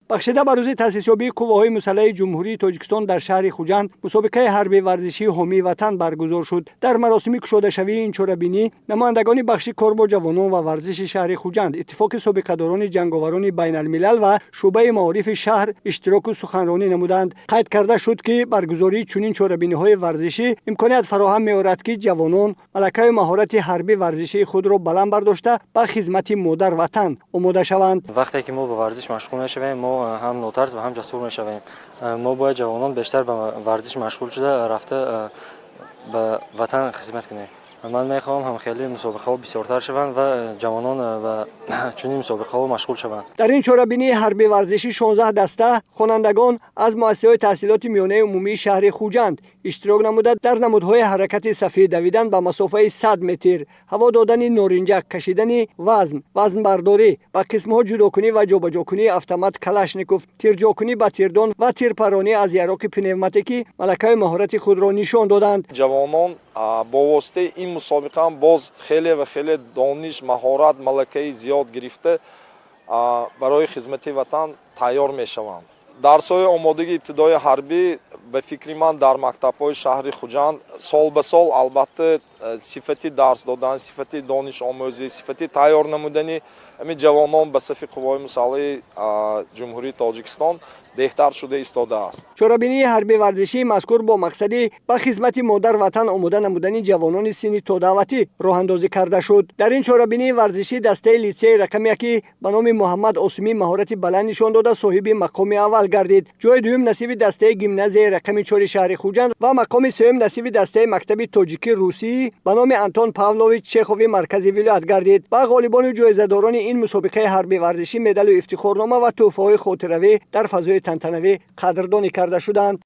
Бахшида ба рӯзи таъсисёбии Қувваҳои мусаллаҳи Ҷумҳурии Тоҷикистон дар шаҳри Хуҷанд мусобиқаи ҳарбии варзишии «Ҳомии ватан» баргузор шуд. Дар маросими кушодашавии ин чорабинӣ намояндагони бахши кор бо ҷавонон ва варзиши шаҳри Хуҷанд, Иттифоқи собиқадорони ҷанговарони байналмилал ва шӯъбаи маорифи шаҳр иштироку суханронӣ намуданд. Қайд карда шуд, ки баргузории чунин чорабиниҳои варзишӣ имконият фароҳам меорад, ки ҷавонон малакаю маҳорати ҳарбӣ варзишии худро баланд бардошта, ба хизмати модар ватан омода шаванд. Вақте ки мо ба варзиш машғул мешавем, мо ҳам нотарс ва ҳам ҷасур мешавем. Мо бояд ҷавонон бештар ба варзиш машғул шуда рафта, ба ватан хизмат кунем. Ман мехоҳам, ҳамхели мусобиқаҳо бисёртар шаванд ва ҷавонон ба чунин мусобиқаҳо машғул шаванд. Дар ин чорабинии ҳарбии варзишӣ 16 даста хонандагон аз муассисаҳои таҳсилоти миёнаи умумии шаҳри Хуҷанд иштирок намуда, дар намудҳои ҳаракати сафӣ, давидан ба масофаи 100 метр, ҳаво додани норинҷак, кашидани вазн, вазнбардорӣ, ба қисмҳо ҷудокунӣ ва ҷобаҷокунии автомат Калашников, тирҷокунӣ ба тирдон ва тирпаронӣ аз яроқи пневматикӣ малакаю маҳорати худро нишон доданд. Ҷавонон бо воситаи ин мусобиқаам боз хеле ва хеле дониш, маҳорат, малакаи зиёд гирифта, барои хизмати ватан тайёр мешаванд. Дарсҳои омодагии ибтидои ҳарбӣ, ба фикри ман, дар мактабҳои шаҳри Хуҷанд сол ба сол, албатта, сифати дарс додан, сифати донишомӯзӣ, сифати тайёр намудани ҳамин ҷавонон ба сафи Қувваҳои мусаллаҳи Ҷумҳурии Тоҷикистон беҳтар шуда истодааст. Чорабинии ҳарбии варзишии мазкур бо мақсади ба хизмати модар ватан омода намудани ҷавонони синни тодаъватӣ роҳандозӣ карда шуд. Дар ин чорабинии варзишӣ дастаи литсеи рақами яки ба номи Муҳаммад Осимӣ маҳорати баланд нишон дода, соҳиби мақоми аввал гардид. Ҷои дуюм насиби дастаи гимназияи рақами 4 шаҳри Хуҷанд ва мақоми сеюм насиби дастаи мактаби тоҷикӣ русии ба номи Антон Павлович Чехови маркази вилоят гардид. Ба ғолибону ҷоизадорони ин мусобиқаи ҳарбии варзишӣ медалу ифтихорнома ва тӯҳфаҳои хотиравӣ дар фазои тантанавӣ қадрдонӣ карда шуданд.